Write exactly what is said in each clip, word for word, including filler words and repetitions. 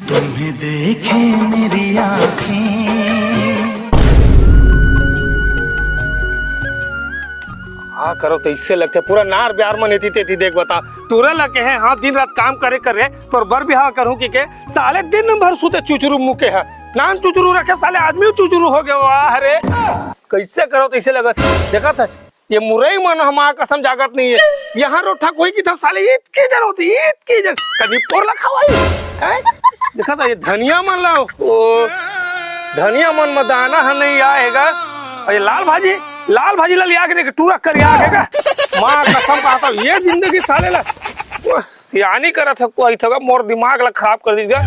तुम्हें देखे मेरी आंखें। हाँ, करो तो इससे लगथे पूरा नार ब्यार मन एती तेती देख बता। तुरा लगे है, हाँ, दिन रात काम करे कर रे, तोर बर बिहाव करहूँ कि के, साले दिन भर सुते चुचरू मुके है। नान चुचरू रखे, साले आदमी चुचरू हो गए। वाह रे, कैसे करो तो इसे लगत। देखा था, ये मुरई मन हमार कसम जागत नहीं है। यहाँ रोठा कोई की था साले, ईद की जन होती, ईद की जन। कभी पोरला खवाई, हैं? देखा था ये धनिया मन ला, ओ, धनिया मन में दाना है नहीं आएगा। और ये लाल भाजी, लाल भाजी ला लिया के देख, टूरा कर आएगा। माँ कसम कहता हूँ, ये जिंदगी साले ला, ओ, सियानी करत ह कोई थोड़ा, मोर दिमाग ला खराब कर दीस गा।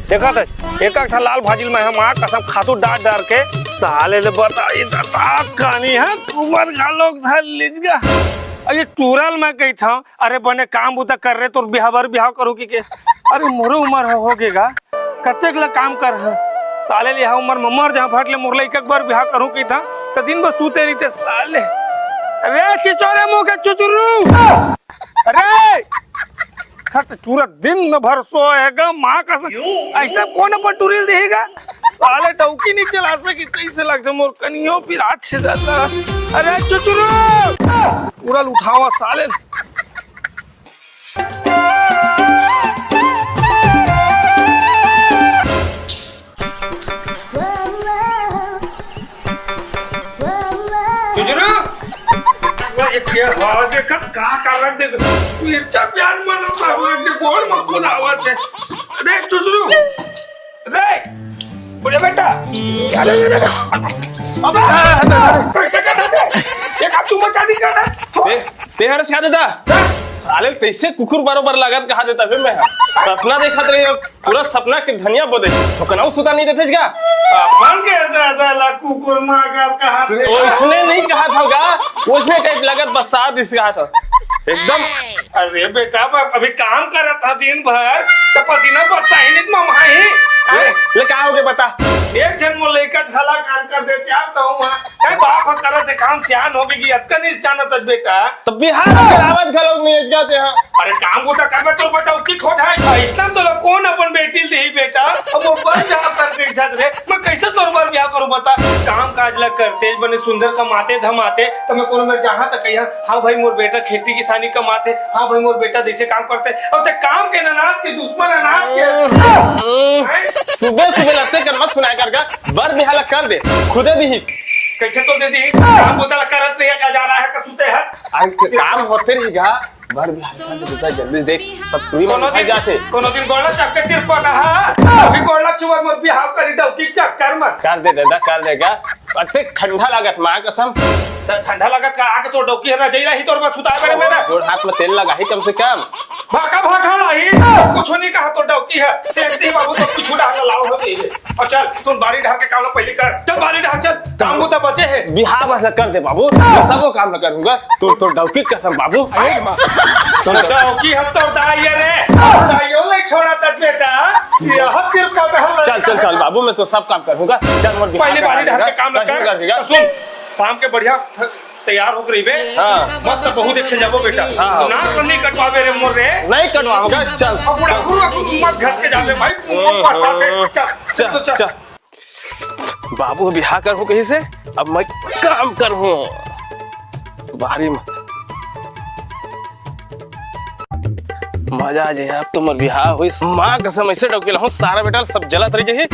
देखा था, एक एक ठा लाल भाजी में हम आग कसम खातू डाल डाल के साले ले बताई दता कानी है, उमर घालोक धर लीस गा। अरे टूरल मैं कही था, अरे बने काम बुता कर रे, तोर बिहाव बर बिहाव करू कि के? अरे मोरो उमर हो, हो गे गा, कतेक ला काम कर है साले ले, हा उमर में मर जा भट ले, मोर लइका के बर बिहाव करू कि था, त दिन भर सूते रहिते साले। अरे चिचोरे मुंह के चुचरू, अरे खत पूरा दिन न भर सोएगा, माँ कसम। ऐसा कौन अपन टुरिल देगा? साले डौकी नहीं चला सकी, कैसे लगते मोर कनियो फिर अच्छे जाता। अरे चुचरू, पूरा उठावा साले। चुचरू, वो एक ये हाँ, देखा, का कर रहा, देख, मिर्चा प्याज मन, गोड़ में कौन आवाज है? अरे, चुचरू, रे, बोले बेटा, अरे, अरे, बेटा, अबे, हाँ, हाँ, हाँ। ये का चुम्मा चाटी कर रहा है? ते, ते हर शादी दा। साले, तैसे कुकुर बरोबर लागत कहा देता फिर मैं। सपना देखत रही हो। पूरा सपना के धनिया बो दे, थोकनऊ सुता नहीं देते का? अपन के दादा ला कुकुर मांगत कहा से? ओइसने नहीं कहा था गा, ओइसने टाइप लगत बस साथ इस कहा था। एकदम। अरे बेटा, मैं अभी काम करत था दिन भर, तो पसीना बस साहिनित में माही। ले, ले का हो गया बता? एक जन मो लेकर छला कान कर दे, क्या बताऊं मैं? ए बाप ह करत हे काम, सियान हो गई, अतका नहीं जानत हस बेटा। तो बिहार के आवत घलो नहीं जाते हैं। अरे काम बूता करबे तो बेटा, उकी खो जाए। अइसना तो ला कौन अपन बेटी ल देही बेटा? अब वो बर बिहाव कर बैठ जात रे। मैं कैसे तोर बर बिहाव करूं बता? काम काज ला करते, बने सुंदर कमाते धमाते, तो मैं कोनो मेर जहां तक कहिया, हाँ भाई मोर बेटा खेती किसानी कमाते, हाँ भाई मोर बेटा जैसे काम करते। अब ते काम के अनाज के दुश्मन अनाज के। हैं? सुबह सुबह लगते कर मत सुनाया कर गा, बर बिहाव ला कर दे, खुदे दिही। कैसे तो दे दी? काम बूता ला करत नहीं है, जा, जा रहा है, कसूते है। अरे, काम होते रही गा, बर बिहाव ला कर दे, जल्दी देख, सब पूरी कोनो दिन, जाते। कोनो दिन गोला चपके तिर को ना, हाँ? अभी गोला छुआ मोर बिहाव करी दो, की चक्कर मत। कर दे दादा, कर देगा। अरे ठंडा लागत, माँ कसम। त ठंडा लागत का, आके तो डौकी है ना, जई रही तोर बस उतार करे मेरा। गोड़ हाथ में तेल लगा ही कम से कम। भागा, भागा लाही, कुछ नहीं कहा तो डौकी है। सेठ दी बाबू तो कुछ डाल लाओ हो दे। और चल, सुन, बारी ढार के काम लो पहले कर। चल, बारी ढार, चल। काम बूता बचे है। बिहाव बस कर दे बाबू, मैं सबो काम न करूंगा। तू तो डौकी कसम बाबू। तो डौकी हम तो दाई रे। दाइयो नहीं छोड़ा तक बेटा। ये हम तेरे को बहन चल, चल, चल बाबू, मैं तो सब काम करूंगा। चल, मोर बिहाव पहले बारी ढार के काम कर। कर देगा। सुन, शाम के बढ़िया तैयार हो रही बे। हाँ। मस्त बहू देखे जाबो बेटा। हाँ। नाक तो नहीं कटवावे रे मोर रे। नहीं कटवाऊंगा, चल। अब बुढ़ा बुढ़ा को मत घर के जावे भाई, मत पास आते। चल, चल, चल, तो चल। चल। बाबू बिहाव करहूं कहीं से, अब मैं काम करहूं। बारी में मजा आ जाए। अब तो मोर बिहाव होइस। माँ कसम, ऐसे डौकी लाहूं, सारा बेटा सब जलत रह जाही।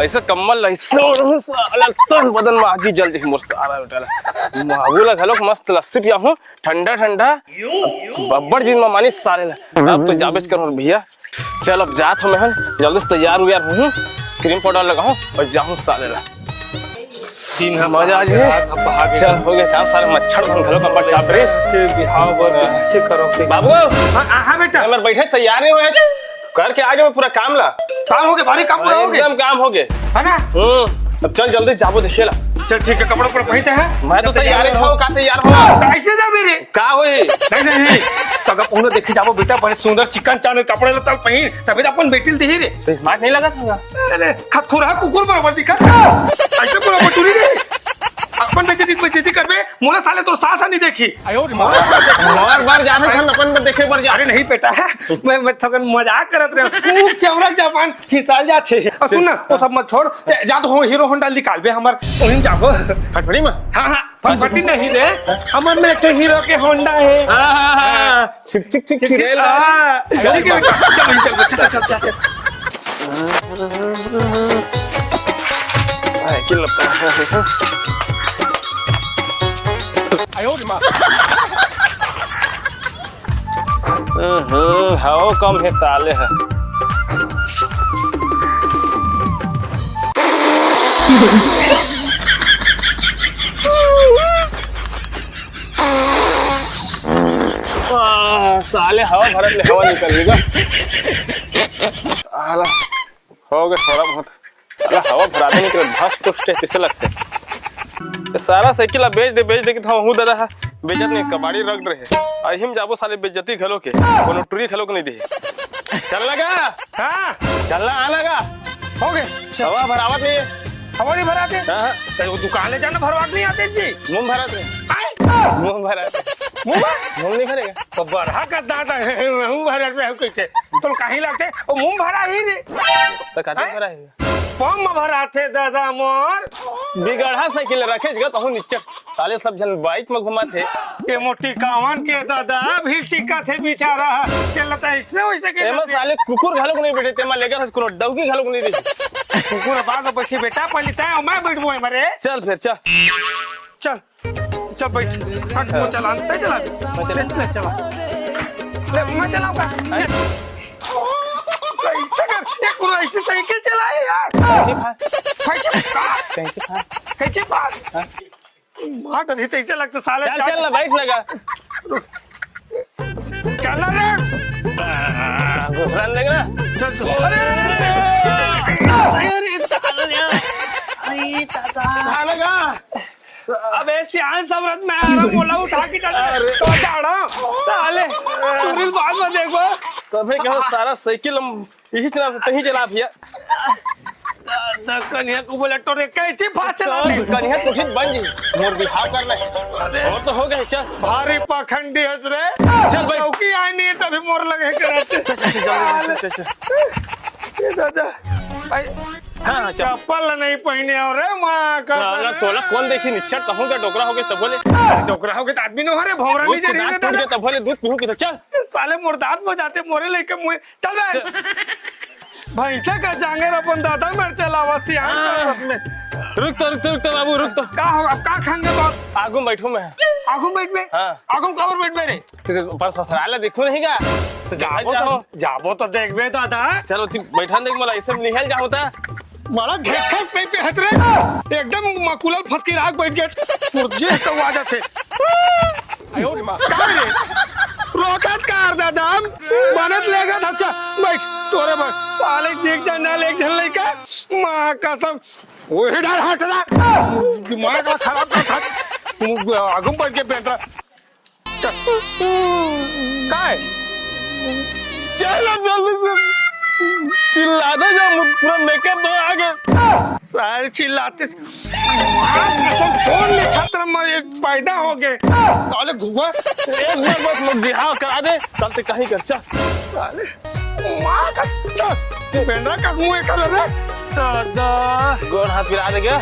ऐसे कम्बल ऐसे ओढ़हूं, साला तन बदन में आगी जल जाही मोर सारा बेटा ला। बाबू ला घलोक मस्त लस्सी पियाहूं, ठंडा ठंडा। बब्बर जिन में मानी साले ला। अब तो जाबेच करहूं भैया। चल अब जात हूं मैं, जल्दी से तैयार उयार हूं, क्रीम पाउडर लगाहूं और जाहूं साले ला। दिन ह मजा आ जाए। रात ह बहा गया। चल, हो गया काम, सारे मच्छर मन घलो कंपट चाप रहिस। के बिहाव बर कैसे करो के? बाबू, हाँ, हाँ, हाँ, बेटा। हमर बैठे तैयार नहीं हुए। करके आ गए पूरा काम ला। काम हो गया, भारी काम पूरा हो गया। एकदम काम हो गया। है ना? हम्म, अब चल जल्दी जाबो देखे ला। चल ठीक है, कपड़ा उपड़ा पहनते हैं। मैं तो तैयार ही हूँ, का तैयार हो? ऐसे जा मेरे। का होई? नहीं, नहीं, नहीं। सगा पहुना देखे जाबो बेटा, बड़े सुंदर चिकन चांद कपड़े ला तब पहन, तभी तो अपन बेटी ल देही रे। तो स्मार्ट नहीं लगा था? अरे, खतखुरहा कुकुर बराबर दिखत है। ऐसे बराबर टूरी रे। अपन बेइज्जती, बेइज्जती करबे, मोला साले तोर सास नहीं देखी। बार बार जाने थन अपन को देखे बर जा। अरे नहीं बेटा, मैं, मैं थोकन मजाक करत रहे हूँ। खूब चौरा जापान फिसल जाथे। और सुन ना, वो सब मत छोड़, ते जा तो हो हीरो होंडा निकाल बे हमर, उहिन जाबो। फटफटी में? हाँ, हाँ, फटफटी नहीं रे, हमर में एक ठो हीरो के होंडा है। हाँ, हाँ, हाँ, हाँ। छिक, छिक, छिक, छिक, छिरेला। हाँ, चल, चल, चल, चल, चल, चल। साइकिल अपना। हम्म, हवा कम हे साले ह। आ, साले हवा भरत ले हवा निकल गे। साला, हो गे थोड़ा बहुत। साला हवा भराते निकले, भस टुस टे तिसे लगथे। ये सारा साइकिल ला बेच दे, बेच दे कि तो हूँ दादा हा, बेचत नहीं, कबाड़ी रख रहे। अहिम जाबो साले बेइज्जती घलो के, कोनो टुरी घलो के नहीं दे। चल लगा, हाँ, चल ना, आ लगा। हो गे, चल। हवा भरावत नहीं है। हवा नहीं भराते? हाँ, हाँ। तो वो दुकान ले जाना भरवा के नहीं आते जी? मुंह भराते। आए? मुंह भराते। मुंह भर? मुंह नहीं भरेगा। तो बरहा का दादा है, मुंह भरा रहे हो कैसे? तो कहीं लगते, वो मुंह भरा ही नहीं। तो काते हैं? भरा है? पम भराथे दादा मोर। बिगड़हा साइकिल रखे जगह तहु निच्चट। साले सब झन बाइक में घुमाथे। ये मोटी कावन के दादा भी टिका थे बेचारा। के लता ऐसे वैसे के एमा दादा। साले कुकुर घलोक नहीं बैठे, तेमा लेकर कोनो डौकी घलोक नहीं रही। कुकुर बाद में बैठी बेटा, पहले तय मैं बैठबो मरे। चल फिर चल। चल। चल बैठ, हट, वो चला, तय चला, तय चला, चला। ले, मैं चलाऊंगा। कैसे कर, एक कोनो ऐसी साइकिल चलाए यार। कैसे फास? कैसे का? कैसे फास? कैसे फास? हाँ। मार डरही, तैसे लगता साले। चल, चल ना, बैठ लगा। चल ना रे। आ, घुसरा देख ना। चल, चल। अरे, अरे, अरे, अरे, अरे, अरे, अरे, अरे, अरे, अबे सियान समरथ में आ रहा, मोला उठा के चल। अरे। तो डाड़ा, साले, तुरिल बाद में देखबो। तबे कहो सारा साइकिल हम यही चला, तही चला भैया। द-, द-, कन्हैया को बोला, "टोरे कैची फांस चला दे?" कन्हैया कुछ बन जी, मोर बिहाव करना है। अरे। और तो हो गए, चल। भारी पाखंडी हस रे। चल भाई। चौकी आए नहीं है, तभी मोर लगे कराते। चल, चल, चल, चल, चल, चल, चल। ये दादा, भाई, हाँ, हाँ, चल। चप्पल नहीं पहने हो रे, माँ का साला, सर। तोला कौन देखी निच्चट कहूँ का डोकरा हो गए तब बोले। डोकरा हो गए तो आदमी न हो रे, भौंरा दूध नहीं की जरी दांत रे टूट दादा। गया तब बोले, दूध पीहूँ की तो चल। साले मोर दांत बजाते, मोरे लेके मुँह, चल बे। चल। भैंसा का जांगर अपन दादा मर चलावा सियान हाँ। का अपने। रुक तो, रुक तो, रुक तो बाबू, रुक तो। का हो, अब का खाएंगे तो? आगू में बैठू मैं। आगू में बैठ बे? हाँ। आगू में काबर बैठ बे रे? तो पर ससुराल देखू नहीं का? तो जाबो जाओ। तो, जाबो तो देखबे दादा। चलो, ती बैठा देख, मला ऐसे निहल जाओ ता। बड़ा घेखर पे पे हत रे। एकदम मकुलल फंस के राग बैठ गया। पुर्जे तो आ जाते। आयो रे माँ। का रे? रोकत का दादा हम? बनत लेगा अच्छा। बैठ, तोरे बर। साले जी एक जन ना ले, एक जन लइका। माँ कसम। ओहे डर हट रहा। दिमाग ला खराब कर था। आगू बढ़ के बैठ रहा। चल। काय? चल अब जल्दी से। चिल्ला दे जा, पूरा मेकअप तो आ गया। सारे चिल्लाते। माँ कसम, कौन ले छात्र में ये पैदा हो गए? साले घुआ। एक बार बस मोर बिहाव करा दे, तब ते कहीं कर, चल। साले, माँ का, चल। पेंडा का मुंह कर रे। दादा। गोड़ हाथ पिरा दे क्या?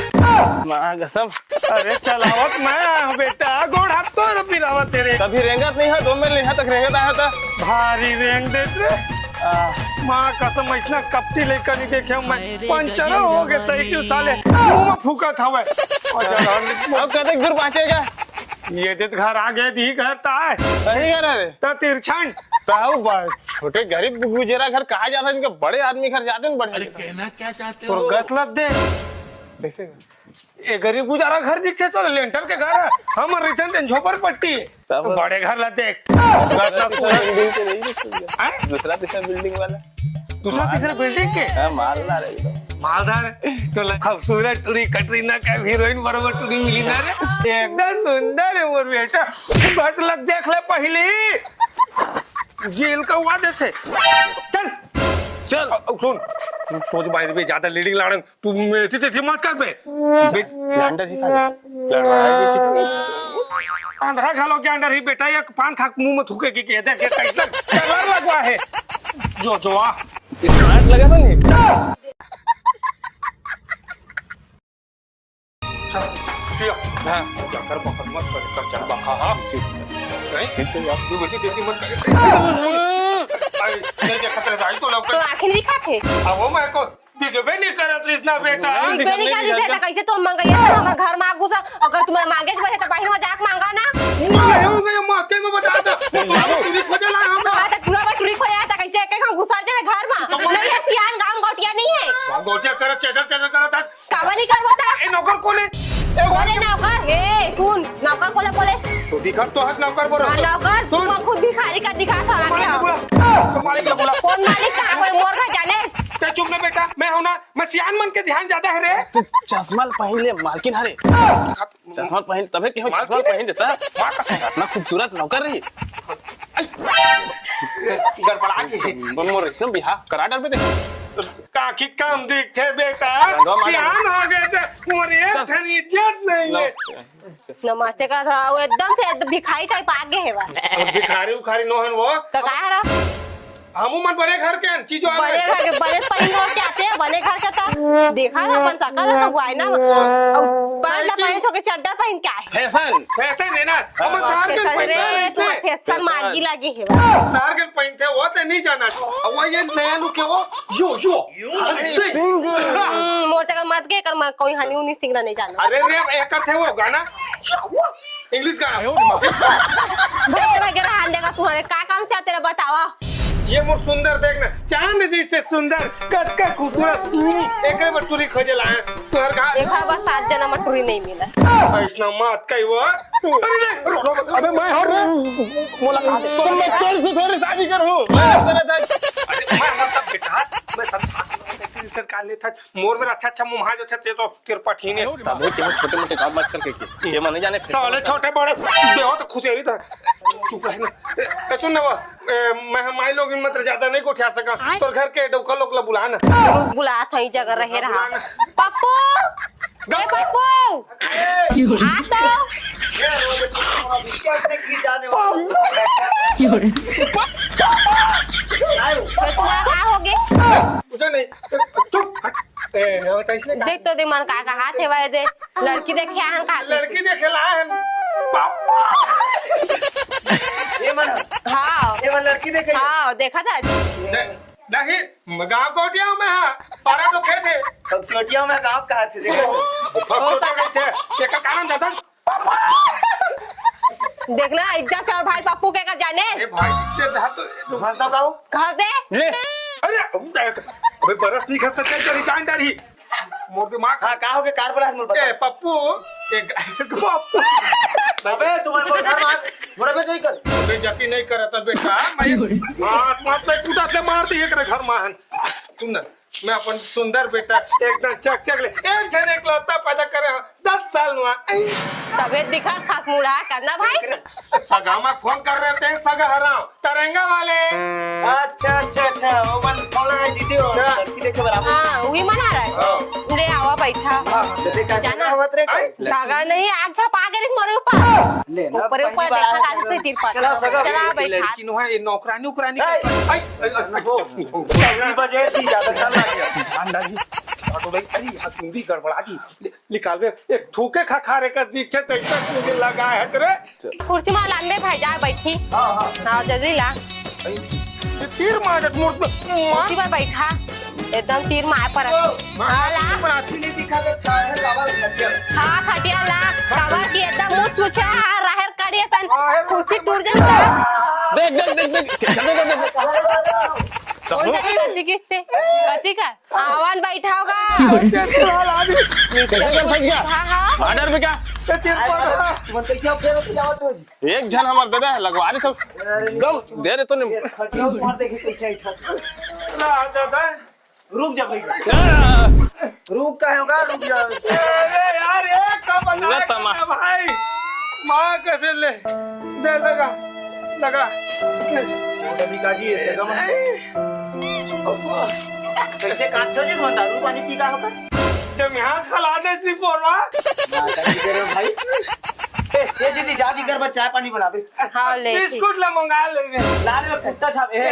माँ कसम। अरे चलावत मैं आया हूँ बेटा, गोड़ हाथ तो पिरावत तेरे। कभी रेंगत नहीं है, दो में यहाँ तक रेंगत आया था। भारी रेंग देत रे। आ। माँ कसम, ऐसना कपटी लइका नहीं देखे हूँ मैं। पंचर हो गए साइकिल साले, मुंह में फूकत हवे। अब कतक दूर बाँचेगा? ये देत घर आ गए, दी घर ताय। सही घर है रे। त तिरछन। ताऊ बा-, छोटे गरीब गुजरा घर कहा जाता है, इनके बड़े आदमी घर जाते हैं, बड़े। अरे कहना क्या चाहते हो? गतलत दे। कैसे? ए गरीब गुजारा घर दिखथे तो लेंटर के घर हे। हम रिचन तेन झोपड़ पट्टी। तब बड़े घर ला देख। दूसरा तीसरा बिल्डिंग के नहीं दिखते। हैं? दूसरा तीसरा बिल्डिंग वाला। दूसरा तीसरा बिल्डिंग के? हाँ, मालदार है एकदम। मालदार। तो ल-, खूबसूरत टुरी कटरीना कैफ हीरोइन बरोबर टुरी मिली ना रे। एकदम सुंदर है मोर बेटा। बट लग देख ले पहली। जेल का हुआ देथे। चल। चल। अब सुन। तू सोच भाई बे, ज्यादा लीडिंग लाड़ंग, तू मेरे से मत कर बे। बे- जान डरही का? लड़वाए बेटी। अंधरा घलो जान डरही बेटा, एक पान खा के मुंह में थूके के, के देख, ये कैसे कलर लगवा है। जो, जो आ। इसका हाथ लगा था नहीं? चल, जिया। हाँ। जाकर बकत मत कर, कर चल बका, हाँ। ठीक, ठीक। नहीं? ठीक, ठीक, आप तू बेटी, बेटी मत कर। हम्म। अरे, नहीं देखा तेरे भाई तो लौट तो आँखें नहीं दिखाते। अब वो मैं को दिखबे नहीं करत रिस ना बेटा। दिखबे नहीं करत रिस, तो कैसे तुम मंगइया से हमर घर में घुसा? अगर तुम्हारे मांगे के बने तो बाहर में जाके मांगा ना। मैं हूँ गया मौके में बता दो। तुम्हारे टुरी खोजे ला हम। हाँ, तो पूरा बा टुरी खोजे ला, तो कैसे एक एक हम घुसा जाए घर में? तो बोले नहीं, ये सियान गांव गोटिया नहीं है। गांव गोटिया करत, चेचर, चेचर करत आज। काबर नहीं करबो त? ए, नौकर कोन हे? ए, कोन हे नौकर? ए, सुन, नौकर कोला बोले? तो दिखत तो हस नौकर बोल रहा हाँ, नौकर, तू सुन। खुद भिखारी का दिखा था, मालिक क्या? बोला। तो मालिक बोला। कोन मालिक था? कोई मोर घर जाने? ते चुप ना बेटा, मैं हूं ना, मैं सियान मन के ध्यान ज्यादा हे रे। तू चश्मा ल पहिन ले, मालकिन हरे। चश्मा पहिन, तभे केहू चश्मा पहिन देता। माँ कसम। इतना खूबसूरत नौकर रही। गड़बड़ा के। बन मोर इसने बिहाव करा डरबे दे। काकी कम दिखथे बेटा, रंगवा मार। सियान हो गए थे, मोर एक ठन इज्जत नहीं है। नमस्ते का था, वो एकदम से एकदम भिखारी टाइप आगे है बा। भिखारी उखारी नो हन वो। तो का हरा? हमू मन बड़े घर के हन, चीजो आन बड़े घर के, बड़े पहिन ओढ़ के आते हैं, बड़े घर के तो देखा ना अपन सकल तो बुआई ना। और पैंट ना पहिन, छोके चड्डा पहिन के आए। फैशन। फैशन है ना, हमर शहर के फैशन फैशन रे, है तू इसने। फैशन मागी लागे है बा। शहर के पहिनथे वो ते नहीं जाना। अब वो ये नया लुक है वो, यो, यो। हनी सिंह। हम्म, मोर जगह मत के कर, मैं कोई हनी उनी सिंह नहीं जाना। अरे रे, एक करथे वो गाना, इंग्लिश गाना। भैया वगैरह हाल देगा तुम्हारे, का काम से आते रे बतावा? ये मोर सुंदर देखना, चांद जैसे सुंदर, कतका खूबसूरत। एकरे बर टुरी खोजे ला है। तोहर का एक बार सात जना में टुरी नहीं मिला। ऐसना मत कही वो। अरे रे, रो, रो, अबे मैं हर रे। मोला कहा दे, तो मैं तेरे से थोड़ी शादी करूँ। अरे मैं मतलब बेटा, मैं समझा दूंगा, सरकार ने था, मोर मेरा अच्छा अच्छा मुंह जो अच्छा तो तेरे पठीने। तब वो छोटे मोटे काम मत चल के, ये मन नहीं जाने। साले छोटे बड़े देहो तो खुशेरी था। चुप रह ना। ए, सुन ना वो, ए, मैं हमारे लोग मत ज्यादा नहीं गोठिया सका। तोर घर के डौका लोग ला बुला ना। रुक, बुला था, ई जगह रहे रहा। बुला ना। पप्पू, ए पप्पू, आ तो। ये तुम्हारा का हो गया? कुछ नहीं। चुप। ए, वो तो इसने देख तो दे मन का, का हाथ है वाले दे। लड़की देखे हन का? लड़की देखे ला हन। पापा। ये मन। हाँ। ये मन लड़की देखे। हाँ, देखा था। नहीं, गाँव कोटिया में है। पारा तो खेत है। अब चोटिया में गाँव कहाँ से देखो? अब चोटिया में थे। ये का कारण था? देखना, इज्जत से और भाई पप्पू के का जाने? ए भाई, ये धा तो, ये तो घास दो काऊ। घास दे। ले। अरे, अबे बरस नहीं खा सकते, तेरी जान डारी। मोर दिमाग हाँ, का हो के कार बरस मोर बता। ए, पप्पू, एक, पप्पू। अबे, तुम्हारे को घर मार, मोर बे नहीं कर। बेइज्जती नहीं करता बेटा, मैं मार, मार पे कूदा से मार दी एक घर मान। सुन ना, मैं अपन सुंदर बेटा एकदम चकचक ले, एक झन एकलौता पैदा करे हंव, दस साल नुआ। तबे दिखत खास मुड़ा करना भाई। सगा मा फोन कर रहे थे, सगा हराम, तरंगा वाले। अच्छा, अच्छा, अच्छा, वो मन फोन लगाई दीदी हो, क्या? लड़की देखे बराबर। हाँ, वही मन आ रहा है। हाँ। ले आवा बैठा। हाँ, तो देखा जाना। जाना मत रे। आई? झगड़ा नहीं, आग झपा के रिस मोरे ऊपर। ले ना, ऊपरे पहली ऊपर बार देखा आया था था। से तिरपन। चला, सगा। चला, बैठा। लड़की नु है, ये नौकरानी उकरानी ए! का। आई, आई, आई, आई। वो, जल्दी बजे थी, ज्यादा चल रहा है। ध्यान डाली। ऑटो भाई, अरे, हाथ मुंह भी गड़बड़ा जी। ले, निकाल बे, एक थूके खा खा रे का दिखे, तो ऐसा मुझे लगा है तेरे। कुर्सी में लान दे भाई, जा बैठी। हाँ, हाँ। हाँ, जल्दी ला। ये तीर मार दे, मूर्त में। उसी पर बैठा, एकदम तीर मार पर। ओ, हाँ, ला। पर आदमी नहीं दिखा तो अच्छा है, लावा लग गया। हाँ, खटिया ला, काबर की एकदम मुंह चुचा, हाँ, राहर काढ़ी असन, राहर कुर्सी टूट जाता। देख, देख, देख, देख, देख, देख, देख। कौन सा कति किस्ते? कति का? आवन बैठा होगा। कैसे कर फंस गया? हाँ, हाँ। बॉर्डर पे क्या? मन कैसे आप फेर जावत हो? एक झन हमर दादा लगवा रही सब। अरे, गम दे रहे तो नहीं। ये खटिया उतार देखे कैसे उठा। ना दादा। रुक जा भाई। रुक का होगा, रुक जा। अरे यार, ये का बता पूरा तमाशा। भाई? माँ कैसे ले? दे लगा, लगा। अभी काजी ऐसे गम। कइसे काटथो जी, मोर दारू पानी पी का होकर? जब यहाँ खला दे जी पोरवा। माता की जय हो भाई। ए, ए दीदी, जा दी घर बर चाय पानी बनाबे। हाँ, ले, ठीक। बिस्कुट ला मंगा ले। ला ले कुत्ता छाप। ए, ए,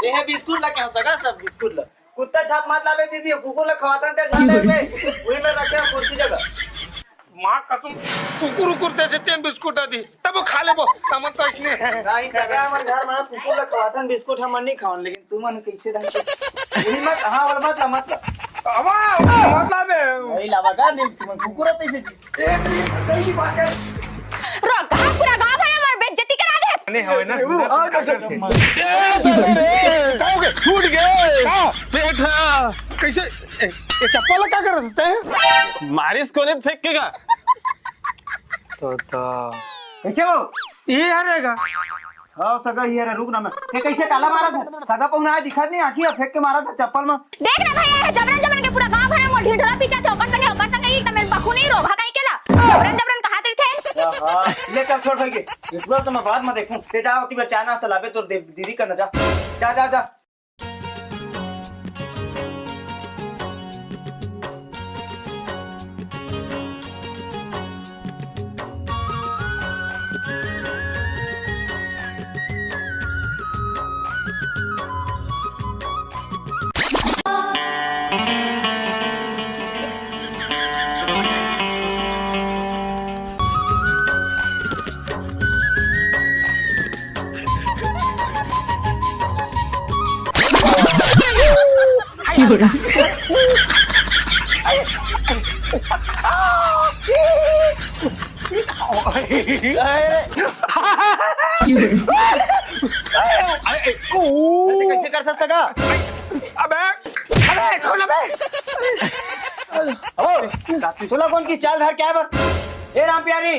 ए, ए बिस्कुट ला क्या हो सगा सब बिस्कुट ला। कुत्ता छाप मत लाबे दीदी, कुकुर ला खवाथन ते छाप लेबे। वही में रखे हैं कुर्सी जगह। माँ कसम, कुकुर उकुर ते जेतेन बिस्कुट दी, तब वो खा लेबो। हमन तो इसने नहीं सगा, हमन घर में कुकुर ला खवाथन बिस्कुट हमन नहीं खावन, लेकिन तू मन कैसे ढंग से हिम्मत, हाँ, वाला मत ला, मत ला। अब मतलब है। नहीं लावा का, नहीं, तुम कुकुर होते से जी। ए, सही की बात है। रो, कहाँ पूरा गांव भर हमार बेइज्जती करा दे। नहीं, हवे ना, सुंदर, हाँ, का करथे? ए, दे रे, का हो गए? फूट गए। का? पेट ह। कैसे? ए, ये चप्पल का कर सकते हैं? मारिस कोने फेंकेगा? तो, तो। कैसे हो? ये यार रहेगा। हाँ, सगा ही है रे, रुक ना मैं। ते कैसे काला मारा था? सगा पहुना आए दिखत नहीं, आँखी फेंक के मारा था चप्पल में। देख ना भैया, ये जबरन जबरन के पूरा गांव भर में मोर ढिंढोरा पीछा थे, ओकर संगे, ओकर संगे एकदम मेरे बखू नहीं रोगा कहीं के ला। जबरन जबरन कहा तेरे थे। आहा, ले चल छोड़ भाई के। इतना तो मैं बाद में देखूं। ते जा, ओती बार चाय नाश्ता लाबे तोर दे-, दीदी करना जा। जा, जा, जा। अरे, अरे, ओ। अरे, कैसे कर सकता सगा? अबे, अबे, छोड़ ना बे। ओ, तोला कौन की चाल धार क्या बर? ए राम प्यारी,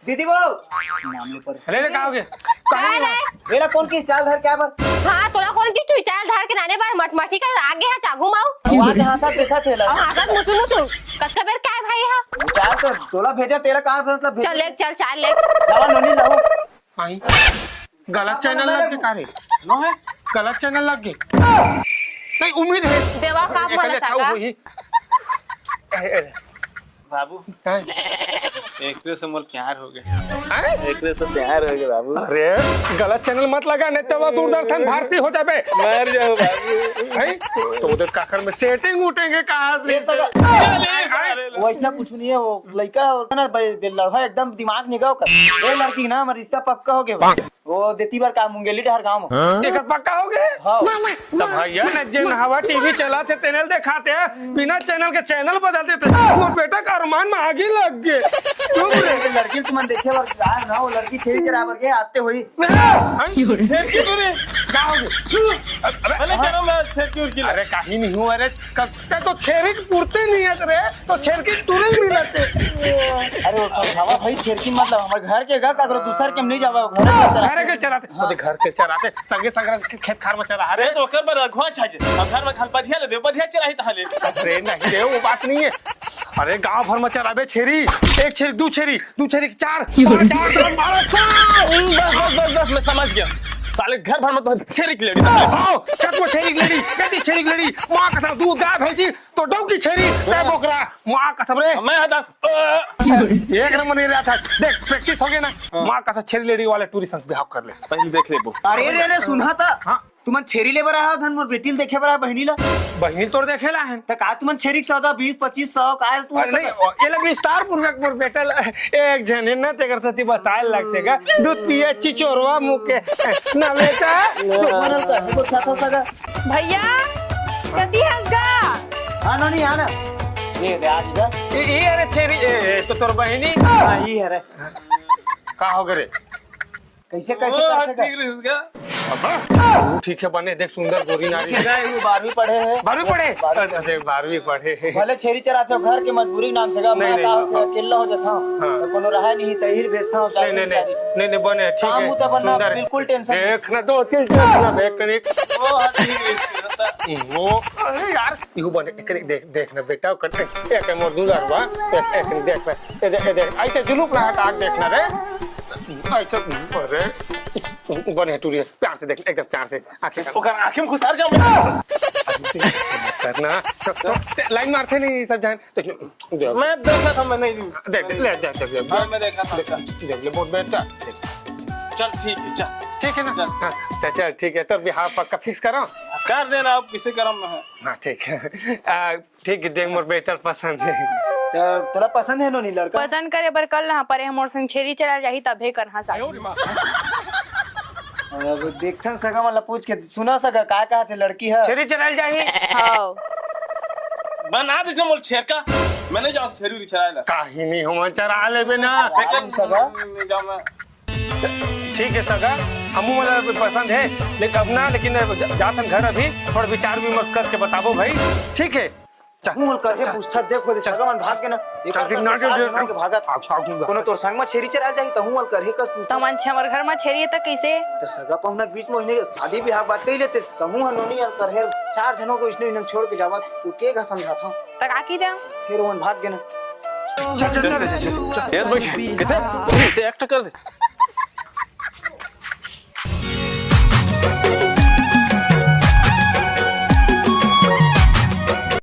दीदी वो। अरे, अरे, का हो गया? का है रे? एला कौन की चाल धार क्या बर? हाँ, तोला कौन की तू चाल धार के नाने बर मटमटी का आगे हा चागू माऊ। वाह, हाँसा देखा थे ला। हाँ, हाँसा मुचु मुचु। कत्ता बेर काय भाई हा? चाल तो तोला भेजा, तेरा कहाँ मतलब भेजा? चल ले, चल, चाल ले। लावा नोनी लाओ। आई। गलत चैनल लग के का रे? नो है? गलत चैनल लग के। नहीं, उम्मीद है। देवा का एकरे अच्छा सगा? होही। ए, ए। बाबू, हैं? एकरे से मोर प्यार हो गए। हैं? एकरे से प्यार हो गए बाबू। अरे, गलत चैनल मत लगा, नहीं तो वो दूरदर्शन भारती हो जाबे। मर जाओ बाबू। हैं? तो उधर काकर में सेटिंग उठेंगे कहाँ से? ये सगा। चल, ये सारे लोग। वैसना कुछ नहीं है, वो लड़का होता ना, भाई, लड़का एकदम दिमाग निगाह कर। वो लड़की ना, हमारा रिश्ता पक्का हो गया। वो देती बार का मुंगेली डहर गांव में। एकर पक्का हो गए? हाँ। तब भैया ने जेन हवा टीवी चलाथे, तेनल देखाथे, बिना चैनल के चैनल बदल देथे। मोर बेटा के अरमान में आगी लग गए। चुप रे। लड़की तुमन देखे बर आए ना, वो लड़की छेरी चराए बर के आते हुई। हैं? छेरकी तो रे। का हो गए? अरे, अरे, करो मैं छेरकी उरकी ला। अरे, कहीं नहीं हुआ रे। कब ते तो छेरी की पूर्ति नहीं है रे। तो छेरकी तुरई मिलते। अरे वो समझावा भाई, छेरकी मतलब हमर घर के गा, काकरो दूसर के हम नहीं जावा, घर के चराते। घर के चराते, हाँ। तो घर के चराते, संगे संग के खेत खार में चरा, अरे अरे। तो ओकर बर अगुआ छाजे, हम घर में खाल बधिया ले दे, बधिया चराही तहां ले। अरे नहीं रे, वो बात नहीं है। अरे गांव भर में चराबे छेरी, एक छेरी, दू छेरी, दू छेरी, चार, पाँच, आठ, दस, बारह, साल। बस, बस, बस, बस, मैं समझ गया। साले घर भर में तो छेरी की लेड़ी। हाँ, छत में छेरी की लेड़ी, बेटी छेरी की लेड़ी, माँ कसम, दूध, गाय, भैंसी, तो डौकी छेरी, तै बोकरा, माँ कसम रे। मैं हटा। एक नंबर नहीं रहा था। देख, प्रैक्टिस हो गया ना। हाँ। माँ कसम छेरी लेडी वाले टूरी संग बिहाव कर ले। पहले देख ले वो। अरे रे रे, सुना था। हाँ। तुमन छेरी ले बर आया हो, धन मोर बेटी ल देखे बर आया, बहिनी ला। बहिनी तोर देखे ला है। त का तुमन छेरी के सौदा बीस पच्चीस सौ का है, तुमन अरे नहीं, सौदा? ओ, ये ले विस्तार पूर्वक मोर बेटा ला, एक जने न तेकर सती बताए लगते का। दूध पिए चिचोरवा मुके। ना बेटा। चुप बनल का, वो छाता सगा। भैया, कति हस गा? हाँ, नोनी, आ ना। ये दे, आ इधर। ये, ये, अरे छेरी, ये, ये तो तोर बहिनी। हाँ, ये है रे। का हो गए रे? कैसे, कैसे ओ, कर हाँ, सका? ठीक रहिस गा। अब्बा, ठीक है बने, देख सुंदर गोरी नारी। ठीक है, वो बारहवीं पढ़े है। बारहवीं पढ़े? बारहवीं। अच्छा, देख, बारहवीं पढ़े है। भले छेरी चराते हो, घर के मजबूरी के नाम से गा, नहीं, मैं नहीं, का हाँ, होते हाँ। अकेला हो जाता हूँ। हाँ। तो कोनो रहा नहीं, तही भेजता हूँ, नहीं, चाकरी नहीं, नहीं, चाकरी। नहीं, नहीं, बने, ठीक काम है। होता बनना, सुंदर है। बिल्कुल टेंशन नहीं। देख ना, दो चीज देख ना, देख कर एक। वो, हाँ, ठीक है, इसके साथ। वो, अरे यार, यू बने, एक, एक, देख, देख ना बेटा, कर, एक, एक मोर दुलार बा, एक, एक देख ना, ए दे, ए दे, ऐसे जुलूप ना हटा के देखना रे। ऐसे, अरे, बने टूरी, प्यार से देख, एकदम प्यार से, आंखें ओकर आंखें में घुसार जाओ बेटा। करना। तो, तो, लाइन मारथे नहीं सब झन। तो, दे, मैं देखा था, मैं नहीं। दे, दे, ले, दे, दे, दे, हाँ, मैं देखा था। दे, दे, ले, बहुत बेहतर। चल ठीक है, चल। ठीक है ना? चल। हाँ, तो चल, ठीक है, तोर बिहाव पक्का फिक्स करो। कर देना, अब किसे करम में है। हाँ, ठीक है। आ, ठीक है, देख, मोर बेटा पसंद है। तो तोला पसंद है नोनी लड़का? पसंद करे बर कल ना परे, हमर संग छेरी चला जाही तभे करहा शादी। अब देखथन सगा मन ला पूछ के, सुना सगा का कहा थे लड़की है? छेरी चराल जाही। हाँ। बना दे मोल छेरका। मैं नहीं जाऊँ छेरी उरी चराए ला। काहे नहीं हो, चरा लेबे ना। देखा सगा? नहीं जाऊँ मैं। ठीक है सगा, हमू वाला भी पसंद है, लेकिन अब ना, लेकिन जा- जाथन घर अभी, थोड़ा विचार विमर्श करके बताबो भाई। ठीक है, चल। तहूँ हल करहे पूछता, देखो दे सगा मन भाग के ना। एक चल, आध ठीक, मन ना, चार चल, जनों के भागत। भाग, भाग, भाग। कोनो तोर संग में छेरी चराल जाही, तहूँ हल करहे कस पूछता। तमन छे हमर घर में छेरी है त कैसे? तो सगा पहुना के बीच में उन्हें शादी ब्याह बात कही लेते, तहूँ हल नोनी हल करहे। चार जनों को इसने इन्हें छोड़ के जावत, तू के का समझाता? त का की दे? फिर वो भाग के ना। चल, चल, चल, चल, चल। यार भाई, किसे? एक्ट कर दे।